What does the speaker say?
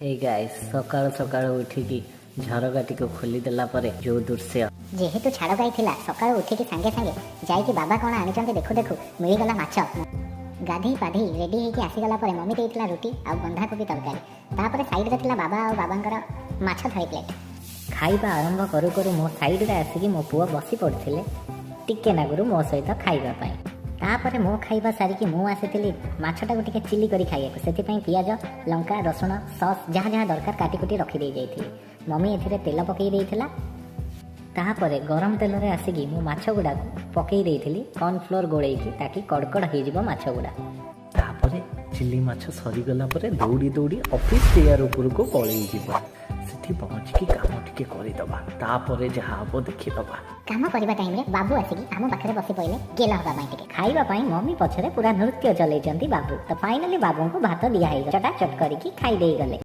ହେଇ ଗାଇସ୍, ସକାଳୁ ସକାଳୁ ଉଠିକି ଝରକାଟିକୁ ଖୋଲିଦେଲା ପରେ ଯୋଉ ଦୃଶ୍ୟ! ଯେହେତୁ ଛାଡ଼ ଗାଈ ଥିଲା, ସକାଳୁ ଉଠିକି ସାଙ୍ଗେ ସାଙ୍ଗେ ଯାଇକି ବାବା କ'ଣ ଆଣିଛନ୍ତି ଦେଖୁ ଦେଖୁ ମିଳିଗଲା ମାଛ। ଗାଧେଇ ପାଧେଇ ରେଡି ହେଇକି ଆସିଗଲା ପରେ ମମି ଦେଇଥିଲା ରୁଟି ଆଉ ବନ୍ଧାକୋବି ତରକାରୀ। ତାପରେ ସାଇଡ଼ରେ ଥିଲା ବାବା ଆଉ ବାବାଙ୍କର ମାଛ ଥାଳି ପ୍ଲେଟ୍। ଖାଇବା ଆରମ୍ଭ କରୁ କରୁ ମୋ ସାଇଡ଼ରେ ଆସିକି ମୋ ପୁଅ ବସି ପଡ଼ିଥିଲେ ଟିକେ ନାଗୁରୁ ମୋ ସହିତ ଖାଇବା ପାଇଁ। ତାପରେ ମୋ ଖାଇବା ସାରିକି ମୁଁ ଆସିଥିଲି ମାଛଟାକୁ ଟିକେ ଚିଲି କରି ଖାଇବାକୁ। ସେଥିପାଇଁ ପିଆଜ, ଲଙ୍କା, ରସୁଣ, ସସ୍ ଯାହା ଯାହା ଦରକାର କାଟି କୁଟି ରଖିଦେଇ ଯାଇଥିଲି। ମମି ଏଥିରେ ତେଲ ପକାଇ ଦେଇଥିଲା। ତାପରେ ଗରମ ତେଲରେ ଆସିକି ମୁଁ ମାଛ ଗୁଡ଼ାକୁ ପକାଇ ଦେଇଥିଲି କର୍ଣ୍ଣଫ୍ଲୋର୍ ଗୋଳେଇକି, ତାକି କଡ଼କଡ଼ ହେଇଯିବ ମାଛ ଗୁଡ଼ା। ତାପରେ ଚିଲି ମାଛ ସରିଗଲା ପରେ ଦୌଡ଼ି ଦୌଡ଼ି ଅଫିସ୍ ଚେୟାର ଉପରକୁ ପଳେଇ ଯିବ। ସେଠି ପହଞ୍ଚିକି କାମ ଟିକେ କରିଦବା, ତାପରେ ଯାହା ହବ ଦେଖିଦବା। କାମ କରିବା ଟାଇମରେ ବାବୁ ଆସିକି ଆମ ପାଖରେ ବସି ପଇଲେ ଗେଲ ହବା ପାଇଁ ଟିକେ। ଖାଇବା ପାଇଁ ମମି ପଛରେ ପୁରା ନୃତ୍ୟ ଚଲେଇଛନ୍ତି ବାବୁ। ତ ଫାଇନାଲି ବାବୁଙ୍କୁ ଭାତ ଦିଆ ହେଇଗଲା, ଚଟା ଚଟ କରିକି ଖାଇ ଦେଇଗଲେ।